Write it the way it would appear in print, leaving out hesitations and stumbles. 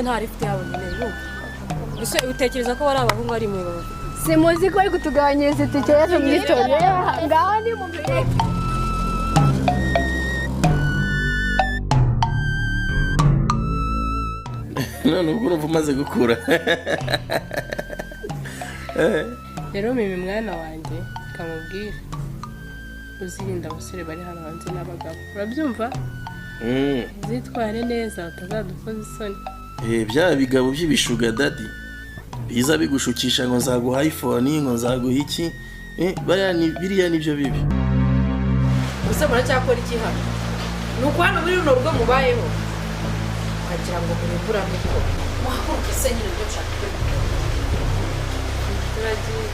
Nta lift yabo nyine, urumva? Ese utekereza ko bari abahungu ari mwe baba? Simuzi ko bari kutugabanyiriza itike y'ejo mu gitondo? Ngaho ni mu mireke. None ubwo urumva umaze gukura? Rero mimi, mwana wanjye, kamubwire, uzirinda abasore bari hano hanze n'abagabo, urabyumva? Uzitware neza utazadukoza isoni. Bya bigabo by'ibisugar daddy biza bigushukisha ngo nzaguha iPhone, ngo nzaguha iki, bariya biriya nibyo bibi. Gusa muracyakora iki hano? Ni uko hano muri runo rugo mubayeho wagira ngo murimbura mikoro. Muhaguruke se nyine, ibyo nshaka ibyo mukora. Turagiye.